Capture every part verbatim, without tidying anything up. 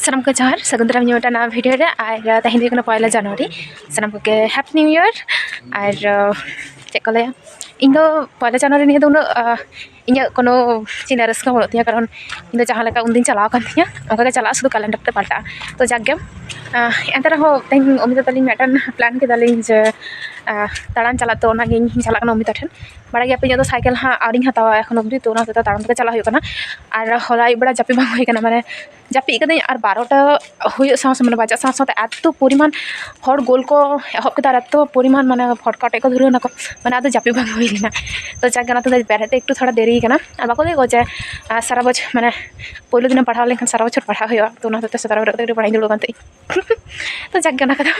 ᱥᱟᱱᱟᱢ ᱠᱚ ᱡᱚᱦᱟᱨ, ᱥᱟᱹᱜᱩᱱ ᱫᱟᱨᱟᱢ ᱱᱤᱭᱟᱹ ᱢᱤᱫᱴᱟᱝ ᱱᱟᱣᱟ ᱵᱷᱤᱰᱤᱭᱳ ᱨᱮ᱾ ᱟᱨ ᱛᱮᱦᱮᱧ ᱫᱚ ᱦᱩᱭᱩᱜ ᱠᱟᱱᱟ ᱯᱚᱭᱞᱟ ᱡᱟᱱᱩᱣᱟᱨᱤ᱾ ᱥᱟᱱᱟᱢ ᱠᱚᱜᱮ ᱦᱮᱯᱤ ᱱᱤᱭᱩ ᱤᱭᱟᱨ᱾ ᱟᱨ ᱪᱮᱫ ᱠᱚ ᱞᱟᱹᱭᱟ, ᱤᱧ ᱫᱚ ᱯᱚᱭᱞᱟ ᱡᱟᱱᱩᱣᱟᱨᱤ ᱱᱤᱭᱟᱹ ᱫᱚ ᱩᱱᱟᱹᱜ ᱤᱧᱟᱹᱜ ᱠᱳᱱᱳ ᱪᱤᱱᱛᱟᱹ ᱨᱟᱹᱥᱠᱟᱹ ᱵᱟᱹᱱᱩᱜ ᱛᱤᱧᱟᱹ, ᱠᱟᱨᱚᱱ ᱤᱧ ᱫᱚ ᱡᱟᱦᱟᱸ ᱞᱮᱠᱟ ᱩᱱᱫᱤᱱ ᱪᱟᱞᱟᱣ ᱟᱠᱟᱱ ᱛᱤᱧᱟᱹ, ᱚᱱᱠᱟ ᱜᱮ ᱪᱟᱞᱟᱜᱼᱟ, ᱥᱩᱫᱷᱩ ᱠᱮᱞᱮᱱᱰᱟᱨ ᱛᱮ ᱯᱟᱞᱴᱟᱜᱼᱟ᱾ ᱛᱚ ᱡᱟᱠ ᱜᱮ, ᱮᱱᱛᱮ ᱨᱮᱦᱚᱸ ᱛᱮᱦᱮᱧ ᱚᱢᱤᱛᱟ ᱛᱟᱹᱞᱤᱧ ᱢᱤᱫᱴᱮᱱ ᱯᱞᱮᱱ ᱠᱮᱫᱟᱞᱤᱧ ᱡᱮ ᱫᱟᱬᱟᱱ ᱪᱟᱞᱟᱜ, ᱛᱚ ᱚᱱᱟᱜᱮ ᱤᱧ ᱪᱟᱞᱟᱜ ᱠᱟᱱᱟ ᱚᱢᱤᱛᱟ ᱴᱷᱮᱱ᱾ ᱵᱟᱲᱟᱭ ᱜᱮᱭᱟᱯᱮ, ᱤᱧᱟᱹᱜ ᱫᱚ ᱥᱟᱭᱠᱮᱞ ᱦᱟᱸᱜ ᱟᱹᱣᱨᱤᱧ ᱦᱟᱛᱟᱣᱟ ᱮᱠᱷᱚᱱ ᱚᱵᱫᱤ, ᱛᱚ ᱚᱱᱟ ᱦᱚᱛᱮᱡ ᱛᱮ ᱛᱟᱲᱟᱢ ᱛᱮᱜᱮ ᱪᱟᱞᱟᱜ ᱦᱩᱭᱩᱜ ᱠᱟᱱᱟ᱾ ᱟᱨ ᱦᱚᱞᱟ ᱟᱹᱭᱩᱵ ᱵᱮᱲᱟ ᱡᱟᱹᱯᱤᱫ ᱵᱟᱝ ᱦᱩᱭ ᱠᱟᱱᱟ, ᱢᱟᱱᱮ ᱡᱟᱹᱯᱤᱫ ᱠᱟᱹᱫᱟᱹᱧ ᱟᱨ ᱵᱟᱨᱚᱴᱟ ᱦᱩᱭᱩᱜ ᱥᱟᱶ ᱥᱟᱶ, ᱢᱟᱱᱮ ᱵᱟᱡᱟᱜ ᱥᱟᱶ ᱥᱟᱶᱛᱮ ᱮᱛᱚ ᱯᱚᱨᱤᱢᱟᱱ ᱦᱚᱲ ᱜᱳᱞ ᱠᱚ ᱮᱦᱚᱵ ᱠᱮᱫᱟ ᱟᱨ ᱮᱛᱚ ᱯᱚᱨᱤᱢᱟᱱ ᱢᱟᱱᱮ ᱯᱷᱚᱴᱠᱟ ᱚᱴᱮᱡ ᱠᱚ ᱫᱷᱩᱨᱟᱹᱣ ᱱᱟᱠᱚ, ᱢᱟᱱᱮ ᱟᱫᱚ ᱡᱟᱹᱯᱤᱫ ᱵᱟᱝ ᱦᱩᱭ ᱞᱮᱱᱟ᱾ ᱛᱚ ᱡᱟᱠ ᱜᱮ, ᱚᱱᱟ ᱛᱮᱫᱚ ᱵᱮᱨᱮᱫ ᱛᱮ ᱮᱠᱴᱩ ᱛᱷᱚᱲᱟ ᱫᱮᱨᱤ ᱠᱟᱱᱟ᱾ ᱟᱨ ᱵᱟᱠᱚ ᱞᱟᱹᱭ ᱠᱚ ᱡᱮ ᱥᱟᱨᱟ ᱵᱚᱪᱷᱚᱨ, ᱢᱟᱱᱮ ᱯᱳᱭᱞᱳ ᱫᱤᱱᱮᱢ ᱯᱟᱲᱦᱟᱣ ᱞᱮᱱᱠᱷᱟᱱ ᱥᱟᱨᱟ ᱵᱚᱪᱷᱚᱨ ᱯᱟᱲᱦᱟᱣ ᱦᱩᱭᱩᱜᱼᱟ, ᱛᱚ ᱚᱱᱟ ᱦᱚᱛᱮᱡ ᱛᱮ ᱥᱮᱛᱟᱜ ᱵᱮᱨᱮᱫ ᱠᱟᱛᱮ ᱠᱟᱹᱴᱤᱡ ᱯᱟᱲᱦᱟᱜ ᱤᱧ ᱫᱩᱲᱩᱵ ᱠᱟᱱ ᱛᱟᱦᱮᱸᱫ᱾ ᱛᱚ ᱡᱟᱠ ᱜᱮ, ᱚᱱᱟ ᱠᱚᱫᱚ᱾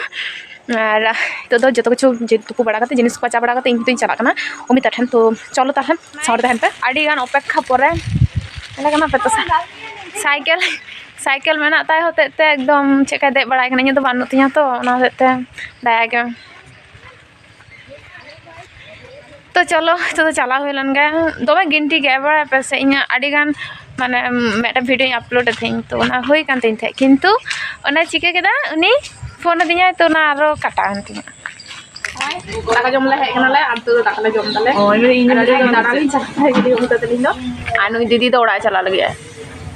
ᱟᱨ ᱱᱤᱛᱚᱜ ᱫᱚ ᱡᱚᱛᱚ ᱠᱤᱪᱷᱩ ᱡᱮ ᱛᱩᱯᱩ ᱵᱟᱲᱟ ᱠᱟᱛᱮ, ᱡᱤᱱᱤᱥ ᱠᱚ ᱠᱟᱪᱟ ᱵᱟᱲᱟ ᱠᱟᱛᱮ, ᱤᱧ ᱱᱤᱛᱚᱜ ᱤᱧ ᱪᱟᱞᱟᱜ ᱠᱟᱱᱟ ᱚᱢᱤᱛᱟ ᱴᱷᱮᱱ᱾ ᱛᱚ ᱪᱚᱞᱚ ᱛᱟᱦᱚᱞᱮ, ᱥᱟᱶᱨᱮ ᱛᱟᱦᱮᱱ ᱯᱮ᱾ ᱟᱹᱰᱤ ᱜᱟᱱ ᱚᱯᱮᱠᱠᱷᱟ ᱯᱚᱨᱮ ᱧᱮᱞᱮ ᱠᱟᱱᱟ ᱯᱮ ᱛᱚ, ᱥᱟ-, ᱥᱟᱭᱠᱮᱞ, ᱥᱟᱭᱠᱮᱞ ᱢᱮᱱᱟᱜ ᱛᱟᱭ ᱦᱚᱛᱮᱡ ᱛᱮ ᱮᱠᱫᱚᱢ ᱪᱮᱫ ᱞᱮᱠᱟᱭ ᱫᱮᱡ ᱵᱟᱲᱟᱭ ᱠᱟᱱᱟ, ᱤᱧᱟᱹᱜ ᱫᱚ ᱵᱟᱹᱱᱩᱜ ᱛᱤᱧᱟᱹ, ᱛᱚ ᱚᱱᱟ ᱦᱚᱛᱮᱡ ᱛᱮ ᱫᱟᱭᱟ ᱜᱮ᱾ ᱛᱚ ᱪᱚᱞᱚ, ᱱᱤᱛᱚᱜ ᱫᱚ ᱪᱟᱞᱟᱣ ᱦᱩᱭ ᱞᱮᱱ ᱜᱮ᱾ ᱫᱚᱢᱮ ᱜᱤᱱᱴᱤ ᱜᱮᱫ ᱵᱟᱲᱟᱭ ᱯᱮ ᱥᱮ, ᱤᱧᱟᱹᱜ ᱟᱹᱰᱤ ᱜᱟᱱ, ᱢᱟᱱᱮ, ᱢᱤᱫᱴᱮᱱ ᱵᱷᱤᱰᱤᱭᱳᱧ ᱟᱯᱞᱳᱰ ᱮᱫ ᱛᱟᱦᱮᱸᱫ, ᱛᱚ ᱚᱱᱟ ᱦᱩᱭ ᱠᱟᱱ ᱛᱤᱧ ᱛᱟᱦᱮᱸᱫ, ᱠᱤᱱᱛᱩ ᱚᱱᱟ ᱪᱤᱠᱟᱹ ᱠᱮᱫᱟ, ᱩᱱᱤ ᱯᱷᱳᱱ ᱟᱹᱫᱤᱧᱟᱭ, ᱛᱚ ᱚᱱᱟ ᱟᱨᱚ ᱠᱟᱴᱟᱣ ᱮᱱ ᱛᱤᱧᱟᱹ᱾ ᱫᱟᱠᱟ ᱡᱚᱢ ᱞᱮ ᱦᱮᱡ ᱠᱟᱱᱟᱞᱮ, ᱟᱨ ᱱᱤᱛᱚᱜ ᱫᱚ ᱫᱟᱠᱟ ᱞᱮ ᱡᱚᱢ ᱫᱟᱞᱮ᱾ ᱚ, ᱤᱧ ᱫᱚ ᱤᱧ ᱫᱚ ᱟᱨ ᱟᱹᱞᱤᱧ ᱫᱚ ᱫᱟᱬᱟᱱ ᱞᱤᱧ ᱪᱟᱞᱟᱜ ᱠᱟᱱᱟ, ᱤᱫᱤ ᱟᱹᱜᱩ ᱠᱟᱛᱮ ᱞᱤᱧ ᱫᱚ᱾ ᱟᱨ ᱱᱩᱭ ᱫᱤᱫᱤ ᱫᱚ ᱚᱲᱟᱜ ᱮ ᱪᱟᱞᱟᱜ ᱞᱟᱹᱜᱤᱫ ᱟᱭ᱾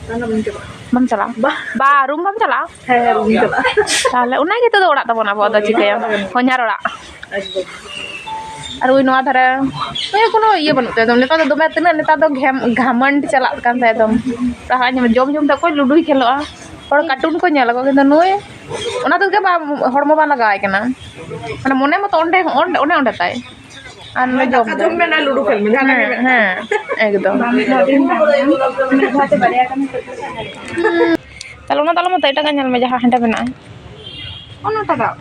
ᱵᱟᱝ, ᱵᱟᱹᱧ ᱪᱟᱞᱟᱜᱼᱟ᱾ ᱵᱟᱢ ᱪᱟᱞᱟᱜᱼᱟ? ᱵᱟ᱾ ᱵᱟ, ᱨᱩᱢ ᱵᱟᱢ ᱪᱟᱞᱟᱜᱼᱟ? ᱦᱮᱸ, ᱦᱮᱸ, ᱨᱩᱢ ᱤᱧ ᱪᱟᱞᱟᱜᱼᱟ᱾ ᱛᱟᱦᱚᱞᱮ ᱚᱱᱟ ᱜᱮᱛᱚ ᱫᱚ ᱚᱲᱟᱜ ᱛᱟᱵᱚᱱ ᱟᱵᱚᱣᱟᱜ ᱫᱚ, ᱪᱤᱠᱟᱹᱭᱟᱢ? ᱮᱠᱫᱚᱢ᱾ ᱦᱚᱧᱦᱟᱨ ᱚᱲᱟᱜ᱾ ᱮᱠᱫᱚᱢ᱾ ᱟᱨ ᱳᱭ ᱱᱚᱣᱟ ᱫᱷᱟᱨᱮ, ᱳᱭ ᱠᱳᱱᱳ ᱤᱭᱟᱹ ᱵᱟᱹᱱᱩᱜ ᱛᱟᱭᱟ ᱮᱠᱫᱚᱢ᱾ ᱱᱮᱛᱟᱨ ᱫᱚ ᱫᱚᱢᱮ ᱛᱤᱱᱟᱹᱜ ᱱᱮᱛᱟᱨ ᱫᱚ ᱜᱷᱮᱢ-, ᱜᱷᱟᱢᱟᱱᱰ ᱪᱟᱞᱟᱜ ᱠᱟᱱ ᱛᱟᱭᱟ ᱮᱠᱫᱚᱢ᱾ ᱯᱟᱲᱦᱟᱜ ᱧᱟᱢᱟ, ᱡᱚᱢ ᱡᱚᱢ ᱛᱮ ᱚᱠᱚᱭ ᱞᱩᱰᱩᱭ ᱠᱷᱮᱞᱚᱜᱼᱟ? ᱦᱚᱲ ᱠᱟᱨᱴᱩᱱ ᱠᱚ ᱧᱮᱞ ᱟᱠᱚ, ᱠᱤᱱᱛᱩ ᱱᱩᱭ ᱚᱱᱟ ᱛᱮᱜᱮ ᱵᱟᱝ, ᱦᱚᱲᱢᱚ ᱵᱟᱝ ᱞᱟᱜᱟᱣ ᱟᱭ ᱠᱟᱱᱟ᱾ ᱢᱟᱱᱮ ᱢᱚᱱᱮ ᱢᱚᱛᱚ ᱚᱸᱰᱮ, ᱚᱸᱰᱮ, ᱚᱱᱮ ᱚᱸᱰᱮ ᱛᱟᱭ᱾ ᱟᱨ ᱱᱚᱰᱮ ᱡᱚᱢ ᱫᱟᱠᱟ ᱫᱟᱭ᱾ ᱡᱚᱢ ᱢᱮ, ᱱᱚᱰᱮ ᱞᱩᱰᱩ ᱠᱷᱮᱞ ᱢᱮ, ᱡᱟᱦᱟᱱᱟᱜ ᱜᱮ ᱦᱮᱸ, ᱢᱮᱱᱟᱜ᱾ ᱦᱮᱸ, ᱮᱠᱫᱚᱢ᱾ ᱢᱤᱫ ᱫᱷᱟᱣ ᱛᱮ ᱵᱟᱨᱭᱟ ᱠᱟᱹᱢᱤ ᱠᱚ ᱪᱟᱞᱟᱜᱼᱟ᱾ ᱛᱟᱦᱞᱮ ᱚᱱᱟ ᱛᱟᱞᱟ ᱢᱟᱛᱚ ᱮᱴᱟᱜᱟᱜ ᱧᱮᱞ ᱢᱮ, ᱡᱟᱦᱟᱸ ᱦᱟᱸᱰᱮ ᱢᱮᱱᱟᱜᱼᱟ᱾ ᱚᱱᱟᱴᱟᱜᱟᱜ᱾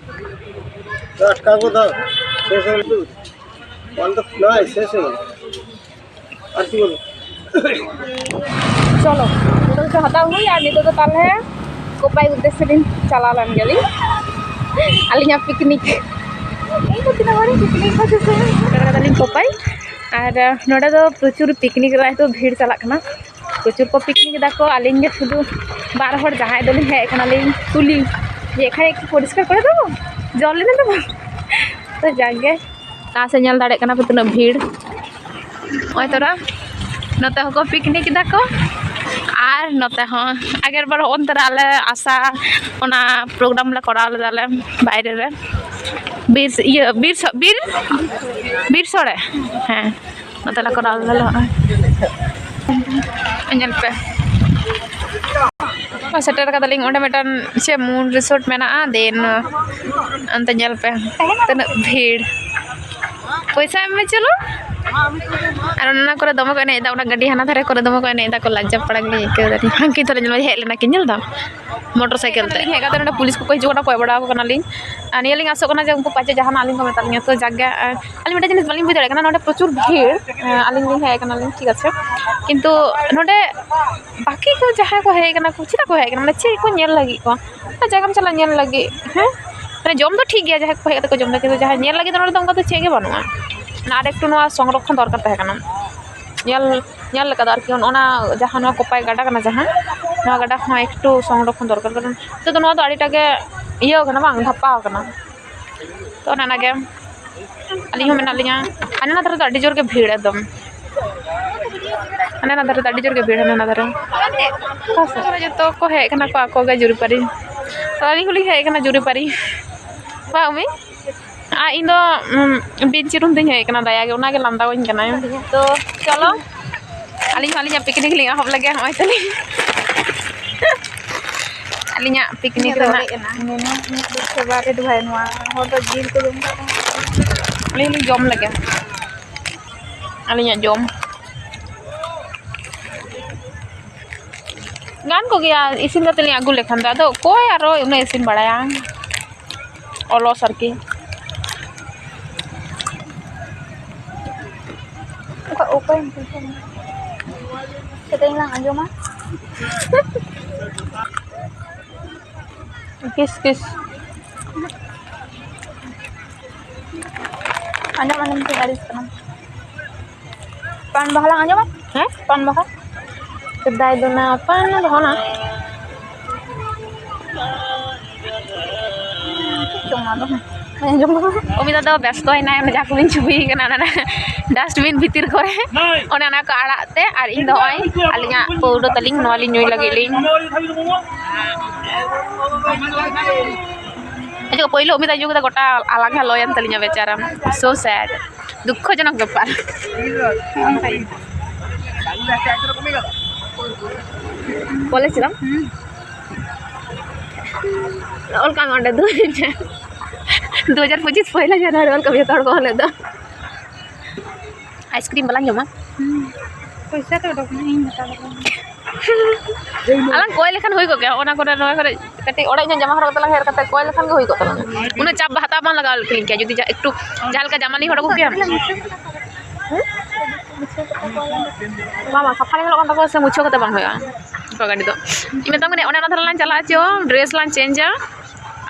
ᱟᱴᱠᱟᱣ ᱜᱚᱫ ᱫᱚ, ᱥᱮᱥ ᱦᱚᱸ ᱵᱟᱝ ᱫᱚ ᱱᱚᱜᱼᱚᱭ ᱥᱮᱥ ᱦᱚᱸ ᱵᱟᱝ᱾ ᱟᱨ ᱠᱤ ᱵᱚᱞᱚ᱾ ᱪᱚᱞᱚ, ᱱᱤᱛᱚᱜ ᱫᱚ ᱦᱟᱛᱟᱣ ᱦᱩᱭ, ᱟᱨ ᱱᱤᱛᱚᱜ ᱫᱚ ᱛᱟᱦᱞᱮ ᱠᱳᱯᱟᱭ ᱩᱫᱽᱫᱮᱥᱥᱚ ᱞᱤᱧ ᱪᱟᱞᱟᱣ ᱞᱮᱱ ᱜᱮᱞᱤᱧ᱾ ᱟᱹᱞᱤᱧᱟᱜ ᱯᱤᱠᱱᱤᱠ᱾ ᱤᱧ ᱫᱚ ᱛᱤᱱᱟᱹᱜ ᱦᱚᱲᱤᱧ ᱯᱤᱠᱱᱤᱠ ᱠᱚ ᱥᱩᱥᱩ᱾ ᱥᱮᱴᱮᱨ ᱠᱟᱫᱟᱞᱤᱧ ᱠᱳᱯᱟᱭ᱾ ᱟᱨ ᱱᱚᱰᱮ ᱫᱚ ᱯᱨᱚᱪᱩᱨ ᱯᱤᱠᱱᱤᱠ ᱨᱮ ᱱᱤᱛᱚᱜ ᱵᱷᱤᱲ ᱪᱟᱞᱟᱜ ᱠᱟᱱᱟ᱾ ᱯᱨᱚᱪᱩᱨ ᱠᱚ ᱯᱤᱠᱱᱤᱠ ᱮᱫᱟ ᱠᱚ, ᱟᱹᱞᱤᱧ ᱜᱮ ᱥᱩᱫᱷᱩ ᱵᱟᱨ ᱦᱚᱲ ᱡᱟᱦᱟᱸᱭ ᱫᱚᱞᱤᱧ ᱦᱮᱡ ᱟᱠᱟᱱᱟᱞᱤᱧ ᱠᱩᱞᱤ, ᱡᱮ ᱮᱠᱷᱟᱱ ᱮᱠᱴᱩ ᱯᱚᱨᱤᱥᱠᱟᱨ ᱠᱚᱨᱮ ᱫᱚ ᱡᱚᱞ ᱞᱮᱱᱟ ᱫᱚ ᱵᱟᱝ? ᱛᱚ ᱡᱟᱠ ᱜᱮ, ᱞᱟᱦᱟ ᱥᱮᱫ ᱧᱮᱞ ᱫᱟᱲᱮᱭᱟᱜ ᱠᱟᱱᱟ ᱯᱮ ᱛᱤᱱᱟᱹᱜ ᱵᱷᱤᱲ᱾ ᱱᱚᱜᱼᱚᱭ ᱛᱚᱨᱟ ᱱᱚᱛᱮ ᱦᱚᱸᱠᱚ ᱯᱤᱠᱱᱤᱠ ᱮᱫᱟ ᱠᱚ, ᱟᱨ ᱱᱚᱛᱮ ᱦᱚᱸ ᱟᱜᱮᱨ ᱵᱟᱨ ᱚᱱᱛᱮ ᱨᱮ ᱟᱞᱮ ᱟᱥᱟ ᱚᱱᱟ ᱯᱨᱳᱜᱨᱟᱢ ᱞᱮ ᱠᱚᱨᱟᱣ ᱞᱮᱫᱟ ᱞᱮ ᱵᱟᱭᱨᱮ ᱨᱮ, ᱵᱤᱨ ᱤᱭᱟᱹ ᱵᱤᱨ ᱥᱚ- ᱵᱤᱨ ᱵᱤᱨ ᱥᱚᱲᱮ, ᱦᱮᱸ, ᱱᱚᱛᱮ ᱞᱮ ᱠᱚᱨᱟᱣ ᱞᱮᱫᱟ ᱞᱮ᱾ ᱱᱚᱜᱼᱚᱭ ᱧᱮᱞ ᱯᱮ, ᱥᱮᱴᱮᱨ ᱠᱟᱫᱟᱞᱤᱧ ᱚᱸᱰᱮ ᱢᱤᱫᱴᱟᱝ ᱪᱮᱫ ᱢᱩᱱ ᱨᱤᱥᱳᱨᱴ ᱢᱮᱱᱟᱜᱼᱟ, ᱫᱮᱱ ᱚᱱᱛᱮ ᱧᱮᱞ ᱯᱮ ᱛᱤᱱᱟᱹᱜ ᱵᱷᱤᱲ᱾ ᱯᱚᱭᱥᱟ ᱮᱢ ᱢᱮ ᱪᱚᱞᱚ᱾ ᱟᱨ ᱚᱱᱟ ᱠᱚᱨᱮ ᱫᱚᱢᱮ ᱠᱚ ᱮᱱᱮᱡ ᱮᱫᱟ, ᱚᱱᱟ ᱜᱟᱹᱰᱤ ᱦᱟᱱᱟ ᱫᱷᱟᱨᱮ ᱠᱚᱨᱮ ᱫᱚᱢᱮ ᱠᱚ ᱮᱱᱮᱡ ᱮᱫᱟ ᱠᱚ, ᱞᱟᱡᱟ ᱯᱟᱲᱟ ᱜᱮᱞᱤᱧ ᱟᱹᱭᱠᱟᱹᱣ ᱮᱫᱟ᱾ ᱦᱟᱱᱠᱤ ᱫᱷᱟᱨᱮ ᱧᱮᱞ ᱢᱮ, ᱦᱮᱡ ᱞᱮᱱᱟ ᱠᱤᱱ, ᱧᱮᱞ ᱫᱟᱢ ᱢᱚᱴᱚᱨ ᱥᱟᱭᱠᱮᱞ ᱛᱮ᱾ ᱦᱮᱡ ᱠᱟᱛᱮ ᱱᱚᱰᱮ ᱯᱩᱞᱤᱥ ᱠᱚᱠᱚ ᱦᱤᱡᱩᱜ ᱠᱟᱱᱟ, ᱠᱚᱭ ᱵᱟᱲᱟ ᱟᱠᱚ ᱠᱟᱱᱟᱞᱤᱧ᱾ ᱟᱨ ᱱᱤᱭᱟᱹ ᱞᱤᱧ ᱟᱥᱚᱜ ᱠᱟᱱᱟ ᱡᱮ ᱩᱱᱠᱩ ᱯᱟᱪᱮ ᱡᱟᱦᱟᱱᱟᱜ ᱟᱹᱞᱤᱧ ᱠᱚ ᱢᱮᱛᱟ ᱞᱤᱧᱟ᱾ ᱛᱚ ᱡᱟᱠ ᱜᱮ, ᱟᱹᱞᱤᱧ ᱢᱤᱫᱴᱮᱱ ᱡᱤᱱᱤᱥ ᱵᱟᱹᱞᱤᱧ ᱵᱩᱡᱽ ᱫᱟᱲᱮᱭᱟᱜ ᱠᱟᱱᱟ, ᱱᱚᱰᱮ ᱯᱨᱚᱪᱩᱨ ᱵᱷᱤᱲ᱾ ᱟᱹᱞᱤᱧ ᱞᱤᱧ ᱦᱮᱡ ᱟᱠᱟᱱᱟᱞᱤᱧ, ᱴᱷᱤᱠ ᱟᱪᱷᱮ, ᱠᱤᱱᱛᱩ ᱱᱚᱰᱮ ᱵᱟᱹᱠᱤ ᱠᱚ ᱡᱟᱦᱟᱸᱭ ᱠᱚ ᱦᱮᱡ ᱟᱠᱟᱱᱟ ᱠᱚ, ᱪᱮᱫᱟᱜ ᱠᱚ ᱦᱮᱡ ᱟᱠᱟᱱᱟ? ᱢᱟᱱᱮ ᱪᱮᱫ ᱠᱚ ᱧᱮᱞ ᱞᱟᱹᱜᱤᱫ ᱠᱚ? ᱚᱱᱟ ᱡᱟᱭᱜᱟᱢ ᱪᱟᱞᱟᱜ ᱧᱮᱞ ᱞᱟᱹᱜᱤᱫ, ᱦᱮᱸ? ᱢᱟᱱᱮ ᱡᱚᱢ ᱫᱚ ᱴᱷᱤᱠ ᱜᱮᱭᱟ, ᱡᱟᱦᱟᱸᱭ ᱠᱚ ᱦᱮᱡ ᱠᱟᱛᱮ ᱠᱚ ᱡᱚᱢ ᱫᱟ, ᱠᱤᱱᱛᱩ ᱡᱟᱦᱟᱸᱭ ᱧᱮᱞ ᱞᱟᱹᱜᱤᱫ ᱫᱚ ᱱᱚᱰᱮ ᱫᱚ ᱚᱱᱠᱟ ᱫᱚ ᱪᱮᱫ ᱜᱮ ᱵᱟᱹᱱᱩᱜᱼᱟ᱾ ᱢᱟᱱᱮ ᱟᱨ ᱮᱠᱴᱩ ᱱᱚᱣᱟ ᱥᱚᱝᱨᱚᱠᱷᱚᱱ ᱫᱚᱨᱠᱟᱨ ᱛᱟᱦᱮᱸ ᱠᱟᱱᱟ, ᱧᱮᱞ ᱧᱮᱞ ᱞᱮᱠᱟ ᱫᱚ ᱟᱨᱠᱤ᱾ ᱚᱱᱟ ᱡᱟᱦᱟᱸ ᱱᱚᱣᱟ ᱠᱚᱯᱟᱭ ᱜᱟᱰᱟ ᱠᱟᱱᱟ, ᱡᱟᱦᱟᱸ ᱱᱚᱣᱟ ᱜᱟᱰᱟ ᱦᱚᱸ ᱮᱠᱴᱩ ᱥᱚᱝᱨᱚᱠᱷᱚᱱ ᱫᱚᱨᱠᱟᱨ, ᱠᱟᱨᱚᱱ ᱱᱤᱛᱚᱜ ᱫᱚ ᱱᱚᱣᱟ ᱫᱚ ᱟᱹᱰᱤᱴᱟ ᱜᱮ ᱤᱭᱟᱹ ᱠᱟᱱᱟ, ᱵᱟᱝ ᱫᱷᱟᱯᱟᱣ ᱠᱟᱱᱟ᱾ ᱛᱚ ᱚᱱᱮ ᱚᱱᱟᱜᱮ ᱟᱹᱞᱤᱧ ᱦᱚᱸ ᱢᱮᱱᱟᱜ ᱞᱤᱧᱟ᱾ ᱦᱟᱱᱮ ᱚᱱᱟ ᱫᱷᱟᱨᱮ ᱫᱚ ᱟᱹᱰᱤ ᱡᱳᱨ ᱜᱮ ᱵᱷᱤᱲ ᱮᱠᱫᱚᱢ᱾ ᱦᱟᱱᱮ ᱚᱱᱟ ᱫᱷᱟᱨᱮ ᱫᱚ ᱟᱹᱰᱤ ᱡᱳᱨ ᱜᱮ ᱵᱷᱤᱲ, ᱦᱟᱱᱮ ᱚᱱᱟ ᱫᱷᱟᱨᱮ᱾ ᱚᱠᱟ ᱥᱮᱫ? ᱡᱚᱛᱚ ᱠᱚ ᱦᱮᱡ ᱠᱟᱱᱟ ᱠᱚ ᱟᱠᱚ ᱜᱮ ᱡᱩᱨᱤᱯᱟᱨᱤ᱾ ᱛᱚ ᱟᱹᱞᱤᱧ ᱦᱚᱸᱞᱤᱧ ᱦᱮᱡ ᱠᱟᱱᱟ ᱡᱩᱨᱤᱯᱟᱨᱤ᱾ ᱵᱟᱝ ᱩᱢᱤ? ᱟᱨ ᱤᱧ ᱫᱚ, ᱩᱢ, ᱵᱤᱧᱪᱤᱨᱩᱱ ᱛᱤᱧ ᱦᱮᱡ ᱠᱟᱱᱟ, ᱫᱟᱭᱟ ᱜᱮ, ᱚᱱᱟᱜᱮ ᱞᱟᱸᱫᱟᱣᱟᱹᱧ ᱠᱟᱱᱟᱭ᱾ ᱛᱚ ᱪᱚᱞᱚ, ᱟᱹᱞᱤᱧ ᱦᱚᱸ ᱟᱹᱞᱤᱧᱟᱜ ᱯᱤᱠᱱᱤᱠ ᱞᱤᱧ ᱮᱦᱚᱵ ᱞᱮᱜᱮ᱾ ᱱᱚᱜᱼᱚᱭ ᱛᱟᱹᱞᱤᱧ ᱟᱹᱞᱤᱧᱟᱜ ᱯᱤᱠᱱᱤᱠ ᱨᱮᱱᱟᱜ᱾ ᱢᱮᱱᱟ ᱤᱧᱟᱹᱜ ᱫᱚ ᱯᱷᱮᱵᱟᱨᱮᱴ ᱵᱷᱟᱭ, ᱱᱚᱣᱟ ᱦᱚᱲ ᱫᱚ ᱡᱤᱞ ᱠᱚ ᱡᱚᱢ ᱠᱟᱜ ᱠᱟᱱᱟ᱾ ᱟᱹᱞᱤᱧ ᱞᱤᱧ ᱡᱚᱢ ᱞᱮᱜᱮ, ᱟᱹᱞᱤᱧᱟᱜ ᱡᱚᱢ᱾ ᱜᱟᱱ ᱠᱚᱜᱮᱭᱟ ᱤᱥᱤᱱ ᱠᱟᱛᱮ ᱞᱤᱧ ᱟᱹᱜᱩ ᱞᱮᱠᱷᱟᱱ ᱫᱚ, ᱟᱫᱚ ᱚᱠᱚᱭ ᱟᱨᱚ ᱩᱱᱟᱹᱜ ᱤᱥᱤᱱ ᱵᱟᱲᱟᱭᱟ? ᱚᱞᱚᱥ ᱟᱨᱠᱤ᱾ ᱚᱠᱟ, ᱚᱠᱚᱭᱮᱢ ᱠᱩᱞ ᱠᱮᱫ ᱢᱮᱭᱟ? ᱥᱮᱨᱮᱧ ᱞᱟᱝ ᱟᱸᱡᱚᱢᱟ᱾ ᱠᱤᱥ ᱠᱤᱥ᱾ ᱟᱸᱡᱚᱢ ᱟᱸᱡᱚᱢ ᱛᱤᱧ ᱟᱹᱲᱤᱥ ᱠᱟᱱᱟ᱾ ᱯᱟᱱ ᱵᱟᱦᱟ ᱞᱟᱝ ᱟᱸᱡᱚᱢᱟ? ᱦᱮᱸ? ᱯᱟᱱ ᱵᱟᱦᱟ᱾ ᱥᱮᱫᱟᱭ ᱫᱚ ᱱᱟᱯᱟᱭ ᱫᱚ ᱦᱚᱱᱟ᱾ ᱪᱮᱫ ᱪᱚᱝ ᱚᱱᱟ ᱫᱚ? ᱵᱟᱹᱧ ᱟᱸᱡᱚᱢ ᱠᱟᱫᱟ᱾ ᱚᱢᱤᱛᱟ ᱫᱚ ᱵᱮᱥᱛᱚᱭᱮᱱᱟᱭ, ᱚᱱᱟ ᱡᱟᱦᱟᱸ ᱠᱚᱵᱤᱱ ᱪᱷᱩᱵᱤ ᱠᱟᱱᱟ, ᱚᱱᱟ dustbin ᱵᱷᱤᱛᱤᱨ ᱠᱚᱨᱮ, ᱚᱱᱮ ᱚᱱᱟ ᱠᱚ ᱟᱲᱟᱜ ᱛᱮ᱾ ᱟᱨ ᱤᱧ ᱫᱚ ᱱᱚᱜᱼᱚᱭ ᱟᱹᱞᱤᱧᱟᱜ ᱯᱟᱹᱣᱨᱟᱹ ᱛᱟᱹᱞᱤᱧ, ᱱᱚᱣᱟ ᱞᱤᱧ ᱧᱩᱭ ᱞᱟᱹᱜᱤᱫ ᱞᱤᱧ᱾ ᱟᱪᱪᱷᱟ, ᱯᱳᱭᱞᱳ ᱚᱢᱤᱛᱟ ᱧᱩ ᱠᱮᱫᱟ, ᱜᱚᱴᱟ ᱟᱞᱟᱝ ᱞᱚᱭᱮᱱ ᱛᱟᱹᱞᱤᱧᱟ ᱵᱮᱪᱟᱨᱟ᱾ So sad, ᱫᱩᱠᱠᱷᱚᱡᱚᱱᱚᱠ ᱵᱮᱯᱟᱨ᱾ ᱠᱚᱞᱮᱡᱽ ᱪᱟᱞᱟᱜ? ᱦᱩᱸ᱾ ᱚᱞ ᱠᱟᱜ ᱢᱮ ᱚᱸᱰᱮ, ᱫᱩ ᱦᱟᱡᱟᱨ, ᱫᱩ ᱦᱟᱡᱟᱨ ᱯᱚᱸᱪᱤᱥ ᱯᱚᱭᱞᱟ ᱡᱟᱱᱩᱣᱟᱨᱤ ᱚᱞ ᱠᱟᱜ ᱢᱮ ᱡᱚᱛᱚ ᱦᱚᱲ ᱠᱚ ᱚᱞ ᱞᱮᱫ ᱫᱚ᱾ Ice cream ᱵᱟᱞᱟᱝ ᱡᱚᱢᱟ? ᱦᱩᱸ᱾ ᱯᱚᱭᱥᱟ ᱛᱚ ᱚᱰᱚᱠ ᱢᱮ, ᱤᱧ ᱦᱟᱛᱟᱣ ᱞᱮᱫᱟ᱾ ᱟᱞᱟᱝ ᱠᱚᱭ ᱞᱮᱠᱷᱟᱱ ᱦᱩᱭ ᱠᱚᱜ ᱜᱮᱭᱟ, ᱚᱱᱟ ᱠᱚᱨᱮ, ᱱᱚᱣᱟ ᱠᱚᱨᱮ ᱠᱟᱹᱴᱤᱡ ᱚᱲᱮᱡ ᱧᱚᱜ ᱡᱟᱢᱟ ᱦᱚᱨᱚᱜ ᱠᱟᱛᱮ ᱞᱟᱝ ᱦᱮᱡ ᱠᱟᱛᱮ ᱠᱚᱭ ᱞᱮᱠᱷᱟᱱ ᱜᱮ ᱦᱩᱭ ᱠᱚᱜ ᱛᱟᱞᱟᱝᱟ᱾ ᱩᱱᱟᱹᱜ ᱪᱟᱯ ᱦᱟᱛᱟᱣ ᱵᱟᱝ ᱞᱟᱜᱟᱣ ᱞᱮᱫ ᱠᱤᱱ ᱠᱮᱭᱟ, ᱡᱩᱫᱤ ᱡᱟ-, ᱮᱠᱴᱩ ᱡᱟᱦᱟᱸ ᱞᱮᱠᱟ ᱡᱟᱢᱟ ᱞᱤᱧ ᱦᱚᱨᱚᱜ ᱠᱮᱭᱟ᱾ ᱦᱮᱸ? ᱵᱟᱝ, ᱵᱟᱝ, ᱥᱟᱯᱷᱟ ᱜᱮ ᱧᱮᱞᱚᱜ ᱠᱟᱱ ᱛᱟᱠᱚᱣᱟ ᱥᱮ ᱢᱩᱪᱷᱟᱹᱣ ᱠᱟᱛᱮ ᱵᱟᱝ ᱦᱩᱭᱩᱜᱼᱟ? ᱚᱱᱠᱟ ᱜᱟᱹᱰᱤ ᱫᱚ᱾ ᱤᱧ ᱢᱮᱛᱟᱢ ᱠᱟᱹᱱᱟᱹᱧ, ᱚᱱᱮ ᱚᱱᱟ ᱫᱷᱟᱨᱮ ᱞᱟᱝ ᱪᱟᱞᱟᱜᱼᱟ, ᱪᱚ, dress ᱞᱟᱝ change ᱟ,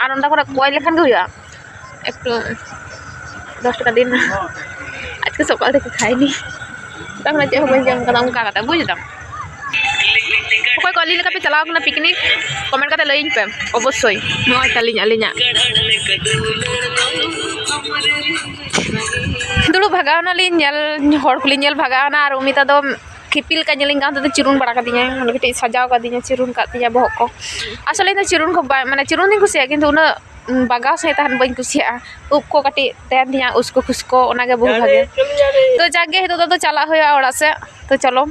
ᱟᱨ ᱚᱱᱟ ᱠᱚᱨᱮ ᱠᱚᱭ ᱞᱮᱠᱷᱟᱱ ᱜᱮ ᱦᱩᱭᱩᱜᱼᱟ᱾ ᱮᱠᱴᱩ ᱫᱚᱥ ᱴᱟᱠᱟ ᱫᱤᱱ᱾ ᱟᱡᱠᱮ ᱥᱚᱠᱟᱞ ᱛᱷᱮᱠᱮ ᱠᱷᱟᱭᱱᱤ᱾ ᱥᱮᱛᱟᱜ ᱠᱷᱚᱱᱟᱜ ᱪᱮᱫ ᱦᱚᱸ ᱵᱟᱹᱧ ᱡᱚᱢ ᱠᱟᱫᱟ, ᱚᱱᱠᱟ ᱠᱟᱛᱮ, ᱵᱩᱡᱽ ᱫᱟᱢ? ᱚᱠᱚᱭ ᱠᱚ ᱟᱹᱞᱤᱧ ᱞᱮᱠᱟ ᱯᱮ ᱪᱟᱞᱟᱣ ᱠᱟᱱᱟ picnic, comment ᱠᱟᱛᱮ ᱞᱟᱹᱭᱟᱹᱧ ᱯᱮ ᱚᱵᱚᱥᱥᱳᱭ᱾ ᱱᱚᱜᱼᱚᱭ ᱛᱟᱹᱞᱤᱧ ᱟᱹᱞᱤᱧᱟᱜ᱾ ᱫᱩᱲᱩᱵ ᱵᱷᱟᱜᱟᱣ ᱱᱟᱞᱤᱧ, ᱧᱮᱞ, ᱦᱚᱲ ᱠᱚᱞᱤᱧ ᱧᱮᱞ ᱵᱷᱟᱜᱟᱣ ᱱᱟ, ᱟᱨ ᱩᱢᱤᱛᱟ ᱫᱚ ᱠᱷᱤᱯᱤ ᱞᱮᱠᱟ ᱧᱮᱞᱤᱧ ᱠᱟᱱ ᱛᱮ ᱪᱤᱨᱩᱱ ᱵᱟᱲᱟ ᱠᱟᱫᱤᱧᱟᱭ, ᱢᱟᱱᱮ ᱠᱟᱹᱴᱤᱡ ᱥᱟᱡᱟᱣ ᱠᱟᱫᱤᱧᱟ, ᱪᱤᱨᱩᱱ ᱠᱟᱫ ᱛᱤᱧᱟ ᱵᱚᱦᱚᱜ ᱠᱚ᱾ ᱟᱥᱚᱞᱮ ᱤᱧ ᱫᱚ ᱪᱤᱨᱩᱱ ᱠᱚ ᱵᱟᱭ, ᱢᱟᱱᱮ ᱪᱤᱨᱩᱱ ᱫᱚᱧ ᱠᱩᱥᱤᱭᱟᱜᱼᱟ, ᱠᱤᱱᱛᱩ ᱩᱱᱟᱹᱜ ᱵᱟᱜᱟᱣ ᱥᱟᱺᱦᱤᱡ ᱛᱟᱦᱮᱱ ᱵᱟᱹᱧ ᱠᱩᱥᱤᱭᱟᱜᱼᱟ᱾ ᱩᱵ ᱠᱚ ᱠᱟᱹᱴᱤᱡ ᱛᱟᱦᱮᱱ ᱛᱤᱧᱟᱹ, ᱩᱥᱠᱩ ᱠᱷᱩᱥᱠᱩ, ᱚᱱᱟᱜᱮ ᱵᱚᱦᱩ ᱵᱷᱟᱜᱮ᱾ ᱛᱚ ᱡᱟᱠ ᱜᱮ, ᱱᱤᱛᱚᱜ ᱫᱚ ᱪᱟᱞᱟᱜ ᱦᱩᱭᱩᱜᱼᱟ ᱚᱲᱟᱜ ᱥᱮᱫ᱾ ᱛᱚ ᱪᱚᱞᱚ᱾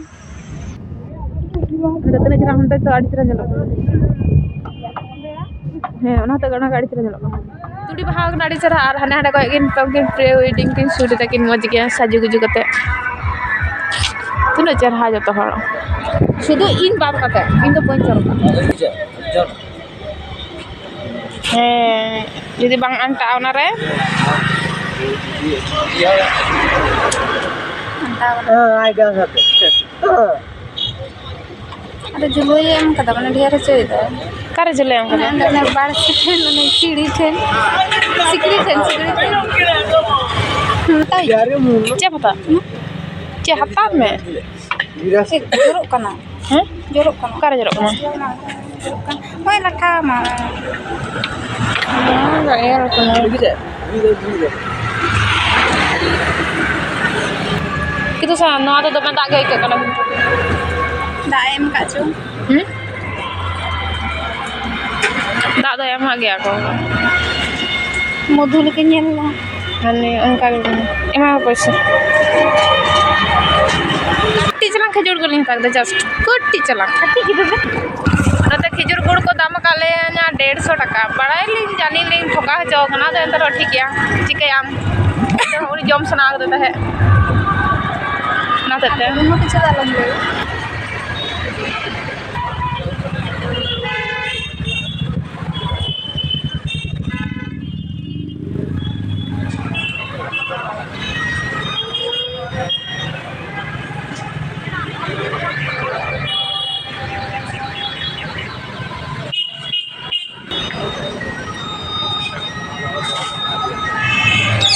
ᱚᱸᱰᱮ ᱛᱤᱱᱟᱹᱜ ᱪᱮᱦᱨᱟ, ᱚᱸᱰᱮ ᱛᱚ ᱟᱹᱰᱤ ᱪᱮᱦᱨᱟ ᱧᱮᱞᱚᱜ ᱠᱟᱱᱟ᱾ ᱦᱮᱸ, ᱚᱱᱟ ᱦᱚᱛᱮᱫ ᱜᱮ ᱚᱱᱟ ᱜᱮ ᱟᱹᱰᱤ ᱪᱮᱦᱨᱟ ᱧᱮᱞᱚᱜ ᱠᱟᱱᱟ᱾ ᱛᱩᱲᱤ ᱵᱟᱦᱟ ᱠᱟᱱᱟ ᱟᱹᱰᱤ ᱪᱮᱦᱨᱟ, ᱟᱨ ᱦᱟᱱᱮ ᱦᱟᱸᱰᱮ ᱠᱷᱚᱱ ᱠᱤᱱ, ᱱᱤᱛᱚᱝ ᱠᱤᱱ pre wedding ᱠᱤᱱ shoot ᱮᱫᱟ ᱠᱤᱱ, ᱢᱚᱡᱽ ᱜᱮ ᱥᱟᱡᱩ ᱜᱩᱡᱩ ᱠᱟᱛᱮ᱾ ᱛᱤᱱᱟᱹᱜ ᱪᱮᱦᱨᱟ ᱡᱚᱛᱚ ᱦᱚᱲ, ᱥᱩᱫᱷᱩ ᱤᱧ ᱵᱟᱫ ᱠᱟᱛᱮ, ᱤᱧ ᱫᱚ ᱵᱟᱹᱧ ᱪᱟᱞᱟᱜᱼᱟ᱾ ᱦᱮᱸ, ᱡᱩᱫᱤ ᱵᱟᱝ ᱟᱱᱴᱟᱜᱼᱟ ᱚᱱᱟᱨᱮ᱾ ᱟᱱᱴᱟᱣ ᱠᱟᱱᱟ᱾ ᱦᱮᱸ, ᱟᱭ ᱜᱟᱱ ᱠᱟᱛᱮ᱾ ᱟᱫᱚ ᱡᱩᱞᱩᱭ ᱮᱢ ᱠᱟᱫᱟ, ᱢᱟᱱᱮ ᱰᱷᱮᱨ ᱦᱚᱪᱚᱭᱮᱫᱟ᱾ ᱚᱠᱟᱨᱮ ᱡᱩᱞᱩᱭ ᱮᱢ ᱠᱟᱫᱟ? ᱚᱱᱮ ᱚᱸᱰᱮ, ᱚᱱᱮ ᱵᱟᱲᱥᱤ ᱴᱷᱮᱱ, ᱚᱱᱮ ᱥᱤᱲᱤ ᱴᱷᱮᱱ, ᱥᱤᱠᱲᱤ ᱴᱷᱮᱱ, ᱥᱤᱠᱲᱤ ᱴᱷᱮᱱ᱾ ᱦᱩᱸ, ᱛᱟᱭ᱾ ᱪᱮᱫ ᱮᱢ ᱦᱟᱛᱟᱣᱟ? ᱪᱮᱫ ᱦᱟᱛᱟᱣ ᱢᱮ? ᱪᱮᱫ ᱡᱚᱨᱚᱜ ᱠᱟᱱᱟ? ᱦᱮᱸ? ᱡᱚᱨᱚᱜ ᱠᱟᱱᱟ᱾ ᱚᱠᱟᱨᱮ ᱡᱚᱨᱚᱜ ᱠᱟᱱᱟ? ᱡᱚᱨᱚᱜ ᱠᱟᱱᱟ᱾ ᱦᱳᱭ, ᱞᱟᱴᱷᱟ ᱢᱟ᱾ ᱚᱱᱟ ᱫᱚ ᱮᱨ ᱠᱟᱱᱟ᱾ ᱠᱤᱱᱛᱩ ᱥᱮ, ᱱᱚᱣᱟ ᱫᱚ ᱫᱚᱢᱮ ᱫᱟᱜ ᱜᱮ ᱟᱹᱭᱠᱟᱹᱜ ᱠᱟᱱᱟ ᱠᱤᱱᱛᱩ᱾ ᱫᱟᱜ ᱮ ᱮᱢ ᱠᱟᱜ ᱪᱚ᱾ ᱦᱩᱸ? ᱫᱟᱜ ᱫᱚ ᱮᱢᱟᱜ ᱜᱮᱭᱟ ᱠᱚ᱾ ᱢᱚᱫᱷᱩ ᱞᱮᱠᱟ ᱧᱮᱞ ᱢᱮ᱾ ᱢᱟᱱᱮ ᱚᱱᱠᱟ ᱜᱮ ᱠᱟᱱᱟ᱾ ᱮᱢᱟ ᱠᱚ ᱯᱚᱭᱥᱟ᱾ ᱠᱟᱹᱴᱤᱡ ᱪᱟᱞᱟᱝ ᱠᱷᱟᱹᱡᱩᱨ ᱜᱩᱲ ᱞᱤᱧ ᱦᱟᱛᱟᱣ ᱠᱮᱫᱟ, just ᱠᱟᱹᱴᱤᱡ ᱪᱟᱞᱟᱝ᱾ ᱠᱟᱹᱴᱤᱡ ᱜᱤᱫᱽᱨᱟᱹ᱾ ᱱᱚᱛᱮ ᱠᱷᱤᱡᱩᱨ ᱜᱩᱲ ᱠᱚ ᱫᱟᱢ ᱟᱠᱟᱫ ᱞᱮᱭᱟ ᱰᱮᱲᱥᱚ ᱴᱟᱠᱟ᱾ ᱵᱟᱲᱟᱭᱟᱞᱤᱧ, ᱡᱟᱹᱱᱤ ᱞᱤᱧ ᱴᱷᱚᱠᱟ ᱦᱚᱪᱚ ᱟᱠᱟᱱᱟ, ᱟᱫᱚ ᱮᱱᱛᱮ ᱨᱮᱦᱚᱸ ᱴᱷᱤᱠ ᱜᱮᱭᱟ, ᱪᱤᱠᱟᱹᱭᱟᱢ? ᱩᱱᱤ ᱡᱚᱢ ᱥᱟᱱᱟ ᱠᱟᱫᱮ ᱛᱟᱦᱮᱸᱫ, ᱚᱱᱟ ᱦᱚᱛᱮᱡ ᱛᱮ᱾ ᱩᱱᱟᱹᱜ ᱠᱤᱪᱷᱩ ᱫᱚ ᱟᱞᱚᱢ ᱞᱟᱹᱭᱟ᱾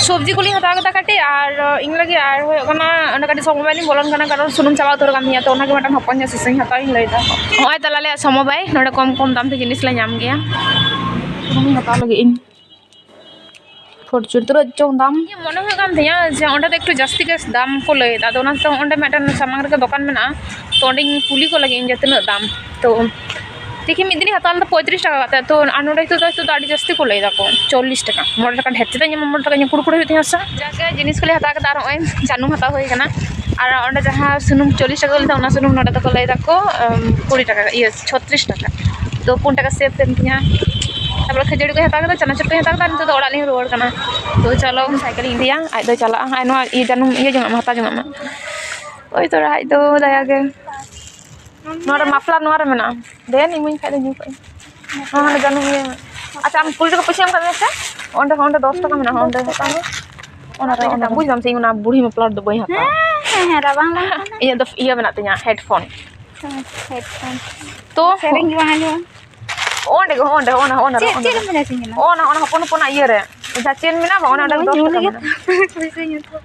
ᱥᱚᱵᱽᱡᱤ ᱠᱚᱞᱤᱧ ᱦᱟᱛᱟᱣ ᱠᱮᱫᱟ ᱠᱟᱹᱴᱤᱡ, ᱟᱨ ᱤᱧ ᱞᱟᱹᱜᱤᱫ, ᱟᱨ ᱦᱩᱭᱩᱜ ᱠᱟᱱᱟ ᱚᱸᱰᱮ ᱠᱟᱹᱴᱤᱡ ᱥᱚᱢᱚᱵᱟᱭ ᱞᱤᱧ ᱵᱚᱞᱚᱱ ᱠᱟᱱᱟ, ᱠᱟᱨᱚᱱ ᱥᱩᱱᱩᱢ ᱪᱟᱵᱟ ᱩᱛᱟᱹᱨ ᱠᱟᱱ ᱛᱤᱧᱟ, ᱛᱚ ᱚᱱᱟᱜᱮ ᱢᱤᱫᱴᱟᱝ ᱦᱚᱯᱚᱱ ᱧᱚᱜ ᱥᱤᱥᱟᱹᱧ ᱦᱟᱛᱟᱣ ᱤᱧ ᱞᱟᱹᱭᱫᱟ᱾ ᱱᱚᱜᱼᱚᱭ ᱛᱟᱞᱟᱞᱮ ᱥᱚᱢᱚᱵᱟᱭ, ᱱᱚᱰᱮ ᱠᱚᱢ ᱠᱚᱢ ᱫᱟᱢ ᱛᱮ ᱡᱤᱱᱤᱥ ᱞᱮ ᱧᱟᱢ ᱜᱮᱭᱟ᱾ ᱚᱱᱟᱧ ᱦᱟᱛᱟᱣ ᱞᱟᱹᱜᱤᱫ ᱤᱧ᱾ ᱯᱷᱚᱨᱪᱩᱱ ᱛᱤᱱᱟᱹᱜ ᱪᱚᱝ ᱫᱟᱢ? ᱤᱧᱟᱹᱜ ᱢᱚᱱᱮ ᱦᱩᱭᱩᱜ ᱠᱟᱱ ᱛᱤᱧᱟᱹ ᱡᱮ ᱚᱸᱰᱮ ᱫᱚ ᱮᱠᱴᱩ ᱡᱟᱹᱥᱛᱤ ᱜᱮ ᱫᱟᱢ ᱠᱚ ᱞᱟᱹᱭ ᱮᱫᱟ, ᱟᱫᱚ ᱚᱱᱟᱛᱮ ᱚᱸᱰᱮ ᱢᱤᱫᱴᱮᱱ ᱥᱟᱢᱟᱝ ᱨᱮᱜᱮ ᱫᱚᱠᱟᱱ ᱢᱮᱱᱟᱜᱼᱟ, ᱛᱚ ᱚᱸᱰᱮᱧ ᱠᱩᱞᱤ ᱠᱚ ᱞᱟᱹᱜᱤᱫ ᱤᱧ ᱡᱮ ᱛᱤᱱᱟᱹᱜ ᱫᱟᱢ᱾ ᱛᱚ ᱛᱤᱠᱤᱱ ᱢᱤᱫ ᱫᱤᱱᱤᱧ ᱦᱟᱛᱟᱣ ᱞᱮᱫᱟ ᱯᱚᱸᱭᱛᱨᱤᱥ ᱴᱟᱠᱟ ᱠᱟᱛᱮ, ᱛᱚ ᱟᱨ ᱱᱚᱰᱮ ᱱᱤᱛᱚᱜ ᱫᱚ, ᱱᱤᱛᱚᱜ ᱫᱚ ᱟᱹᱰᱤ ᱡᱟᱹᱥᱛᱤ ᱠᱚ ᱞᱟᱹᱭ ᱫᱟᱠᱚ, ᱪᱚᱞᱞᱤᱥ ᱴᱟᱠᱟ, ᱢᱚᱬᱮ ᱴᱟᱠᱟ ᱰᱷᱮᱨ ᱪᱮᱫᱟᱜ ᱤᱧ ᱮᱢᱟ, ᱢᱚᱬᱮ ᱴᱟᱠᱟ ᱤᱧᱟᱹᱜ ᱠᱩᱲᱠᱩᱲᱤ ᱦᱩᱭᱩᱜ ᱛᱤᱧᱟᱹ ᱥᱮ᱾ ᱡᱟᱜᱮ ᱡᱤᱱᱤᱥ ᱠᱚᱞᱮ ᱦᱟᱛᱟᱣ ᱠᱮᱫᱟ, ᱟᱨ ᱱᱚᱜᱼᱚᱭ ᱡᱟᱹᱱᱩᱢ ᱦᱟᱛᱟᱣ ᱦᱩᱭ ᱠᱟᱱᱟ, ᱟᱨ ᱚᱸᱰᱮ ᱡᱟᱦᱟᱸ ᱥᱩᱱᱩᱢ ᱪᱚᱞᱞᱤᱥ ᱴᱟᱠᱟ ᱠᱚ ᱞᱟᱹᱭ ᱮᱫᱟ, ᱚᱱᱟ ᱥᱩᱱᱩᱢ ᱱᱚᱰᱮ ᱫᱚᱠᱚ ᱞᱟᱹᱭ ᱫᱟᱠᱚ ᱠᱩᱲᱤ ᱴᱟᱠᱟ, ᱤᱭᱟᱹ, ᱪᱷᱚᱛᱨᱤᱥ ᱴᱟᱠᱟ᱾ ᱛᱚ ᱯᱩᱱ ᱴᱟᱠᱟ ᱥᱮᱵᱷ ᱮᱱ ᱛᱤᱧᱟ᱾ ᱛᱟᱨᱯᱚᱨᱮ ᱠᱷᱟᱹᱡᱟᱹᱲᱤ ᱠᱚᱧ ᱦᱟᱛᱟᱣ ᱠᱮᱫᱟ, ᱪᱟᱱᱟᱪᱩᱨ ᱠᱚᱧ ᱦᱟᱛᱟᱣ ᱠᱮᱫᱟ, ᱱᱤᱛᱚᱜ ᱫᱚ ᱚᱲᱟᱜ ᱞᱤᱧ ᱨᱩᱣᱟᱹᱲ ᱠᱟᱱᱟ᱾ ᱛᱚ ᱪᱚᱞᱚ, ᱥᱟᱭᱠᱮᱞ ᱤᱧ ᱤᱫᱤᱭᱟ, ᱟᱡ ᱫᱚ ᱪᱟᱞᱟᱜᱼᱟ᱾ ᱦᱟᱸᱜ ᱱᱚᱣᱟ ᱤᱭᱟᱹ ᱡᱟᱹᱱᱩᱢ ᱤᱭᱟᱹ ᱡᱚᱝᱟᱜ ᱢᱮ, ᱦᱟᱛᱟᱣ ᱡᱚᱝᱟᱜ ᱢᱮ᱾ ᱳᱭ ᱛᱚ ᱟᱡ ᱫᱚ ᱫᱟᱭᱟ ᱜᱮ᱾ ᱱᱚᱣᱟ ᱨᱮ ᱢᱟᱯᱞᱟᱨ ᱱᱚᱣᱟ ᱨᱮ ᱢᱮᱱᱟᱜᱼᱟ᱾ ᱫᱮᱱ ᱤᱢᱟᱹᱧ ᱠᱷᱟᱡ ᱫᱚ ᱧᱩ ᱠᱟᱜ ᱟᱹᱧ᱾ ᱦᱚᱸ, ᱦᱟᱸᱰᱮ ᱡᱟᱹᱱᱩᱢ ᱤᱭᱟᱹ᱾ ᱟᱪᱪᱷᱟ, ᱟᱢ ᱠᱩᱲᱤ ᱴᱟᱠᱟ ᱯᱚᱭᱥᱟᱢ ᱮᱢ ᱠᱟᱫ ᱢᱮᱭᱟ ᱥᱮ? ᱚᱸᱰᱮ, ᱚᱸᱰᱮ ᱫᱚᱥ ᱴᱟᱠᱟ ᱢᱮᱱᱟᱜᱼᱟ, ᱚᱸᱰᱮ ᱦᱟᱛᱟᱣ ᱢᱮ᱾ ᱚᱱᱟ ᱨᱮ, ᱚᱱᱟ ᱨᱮ᱾ ᱵᱩᱡᱽ ᱫᱟᱢ ᱥᱮ, ᱤᱧ ᱚᱱᱟ ᱵᱩᱲᱦᱤ ᱢᱟᱯᱞᱟᱨ ᱫᱚ ᱵᱟᱹᱧ ᱦᱟᱛᱟᱣᱟ᱾ ᱦᱮᱸ, ᱦᱮᱸ, ᱦᱮᱸ, ᱨᱟᱵᱟᱝ ᱵᱟᱝ ᱠᱟᱱᱟ᱾ ᱤᱧᱟᱹᱜ ᱫᱚ ᱤᱭᱟᱹ ᱢᱮᱱᱟᱜ ᱛᱤᱧᱟ, headphone᱾ ᱦᱮᱸ, headphone᱾ ᱛᱚ ᱥᱮᱨᱮᱧ ᱜᱮ ᱵᱟᱝ ᱟᱸᱡᱚᱢᱚᱜᱼᱟ᱾ ᱚᱸᱰᱮ ᱜᱮ, ᱚᱸᱰᱮ, ᱚᱱᱟ, ᱚᱱᱟ ᱨᱮ, ᱪᱮᱫ, ᱚᱸᱰᱮ᱾ ᱪᱮᱫ ᱮᱢ ᱢᱮᱱᱟ ᱥᱮ ᱢᱮᱱᱟ? ᱚᱱᱟ, ᱚᱱᱟ ᱦᱚᱯᱚᱱ ᱦᱚᱯᱚᱱᱟᱜ ᱤᱭᱟᱹ ᱨᱮ, ᱡᱟᱦᱟᱸ ᱪᱮᱱ ᱢᱮᱱᱟᱜ ᱵᱟᱝ, ᱚᱱᱟ, ᱚᱸᱰᱮ ᱵᱟᱹᱧ ᱫᱚᱥ ᱧᱩ ᱴᱟᱠᱟ ᱞᱟᱹᱜᱤᱫ᱾ ᱢᱮᱱᱟᱜᱼᱟ᱾ ᱯᱚᱭᱥᱟᱧ ᱦᱟᱛᱟᱣᱟ᱾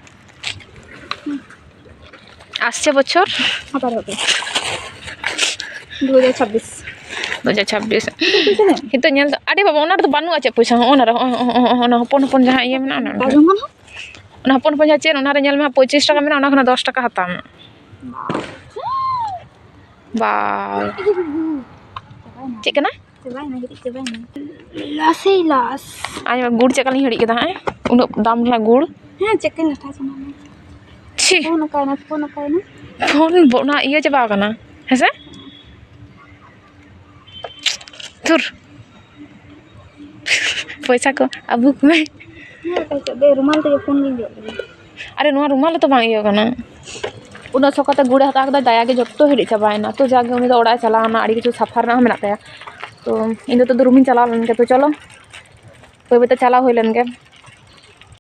ᱟᱥᱪᱷᱟ ᱵᱚᱪᱷᱚᱨ᱾ ᱦᱟᱛᱟᱣ ᱠᱟᱛᱮ᱾ ᱫᱩ ᱦᱟᱡᱟᱨ ᱪᱷᱟᱵᱵᱤᱥ᱾ ᱫᱩ ᱦᱟᱡᱟᱨ ᱪᱷᱟᱵᱵᱤᱥ᱾ ᱱᱤᱛᱚᱜ ᱧᱮᱞ ᱫᱚ ᱟᱹᱰᱤ ᱵᱟᱵᱟ, ᱚᱱᱟ ᱨᱮᱫᱚ ᱵᱟᱹᱱᱩᱜᱼᱟ ᱪᱮᱫ ᱯᱚᱭᱥᱟ ᱦᱚᱸ᱾ ᱚᱱᱟ ᱨᱮ ᱦᱚᱸᱜᱼᱚᱭ, ᱦᱚᱸᱜᱼᱚᱭ, ᱦᱚᱸᱜᱼᱚᱭ, ᱚᱱᱟ ᱦᱚᱯᱚᱱ ᱦᱚᱯᱚᱱ ᱡᱟᱦᱟᱸ ᱤᱭᱟᱹ ᱢᱮᱱᱟᱜᱼᱟ, ᱚᱱᱟ ᱚᱱᱟ ᱨᱮ᱾ ᱚᱱᱟ ᱦᱚᱯᱚᱱ ᱦᱚᱯᱚᱱ ᱡᱟᱦᱟᱸ ᱪᱮᱱ, ᱚᱱᱟ ᱨᱮ ᱧᱮᱞ ᱢᱮ ᱦᱟᱸᱜ ᱯᱚᱸᱪᱤᱥ ᱴᱟᱠᱟ ᱢᱮᱱᱟᱜᱼᱟ, ᱚᱱᱟ ᱠᱷᱚᱱᱟᱜ ᱫᱚᱥ ᱴᱟᱠᱟ ᱦᱟᱛᱟᱣ ᱢᱮ᱾ ᱵᱟ᱾ ᱪᱮᱫ ᱠᱟᱱᱟ? ᱪᱟᱵᱟᱭᱮᱱᱟ, ᱜᱤᱛᱤᱡ ᱪᱟᱵᱟᱭᱮᱱᱟ᱾ ᱞᱟᱥᱮᱭ ᱞᱟᱥ᱾ ᱟᱭ ᱜᱩᱲ ᱪᱮᱫ ᱞᱮᱠᱟ ᱞᱤᱧ ᱦᱤᱲᱤᱡ ᱠᱮᱫᱟ, ᱦᱮᱸ? ᱩᱱᱟᱹᱜ ᱫᱟᱢ ᱨᱮᱱᱟᱜ ᱜᱩᱲ᱾ ᱦᱮᱸ, ᱪᱤᱠᱟᱹᱧ ᱞᱟᱴᱷᱟ ᱥᱟᱱᱟ ᱢᱮ᱾ ᱪᱷᱤ᱾ ᱯᱷᱳᱱ ᱚᱠᱟᱭᱮᱱᱟ? ᱯᱷᱳᱱ ᱚᱠᱟᱭᱮᱱᱟ? ᱯᱷᱳᱱ ᱵᱚ-, ᱚᱱᱟ ᱤᱭᱟᱹ ᱪᱟᱵᱟ ᱟᱠᱟᱱᱟ, ᱦᱮᱸ ᱥᱮ? ᱛᱷᱩᱨ᱾ ᱯᱚᱭᱥᱟ ᱠᱚ ᱟᱹᱜᱩ ᱠᱚᱢᱮ᱾ ᱦᱮᱸ, ᱵᱟᱠᱷᱟᱡ ᱪᱮᱫ ᱫᱚ, ᱨᱩᱢᱟᱞ ᱛᱮᱜᱮ ᱯᱷᱳᱱ ᱞᱤᱧ ᱜᱚᱜ ᱠᱮᱫᱟ᱾ ᱟᱨᱮ, ᱱᱚᱣᱟ ᱨᱩᱢᱟᱞ ᱨᱮᱛᱚ ᱵᱟᱝ ᱤᱭᱟᱹ ᱠᱟᱱᱟ᱾ ᱩᱱᱟᱹᱜ ᱥᱚᱠ ᱠᱟᱛᱮ ᱜᱩᱲᱮ ᱦᱟᱛᱟᱣ ᱠᱮᱫᱟ, ᱫᱟᱭᱟ ᱜᱮ ᱡᱚᱛᱚ ᱦᱤᱲᱤᱡ ᱪᱟᱵᱟᱭᱮᱱᱟ᱾ ᱛᱚ ᱡᱟᱜᱮ ᱩᱱᱤ ᱫᱚ ᱚᱲᱟᱜ ᱮ ᱪᱟᱞᱟᱣ ᱮᱱᱟ, ᱟᱹᱰᱤ ᱠᱤᱪᱷᱩ ᱥᱟᱯᱷᱟ ᱨᱮᱱᱟᱜ ᱦᱚᱸ ᱢᱮᱱᱟᱜ ᱛᱟᱭᱟ᱾ ᱛᱚ ᱤᱧ ᱫᱚ ᱱᱤᱛᱚᱜ ᱫᱚ ᱨᱩᱢᱤᱧ ᱪᱟᱞᱟᱣ ᱞᱮᱱ ᱜᱮ᱾ ᱛᱚ ᱪᱚᱞᱚ, ᱵᱟᱹᱭ ᱵᱟᱹᱭ ᱛᱮ ᱪᱟᱞᱟᱣ ᱦᱩᱭ ᱞᱮᱱ ᱜᱮ᱾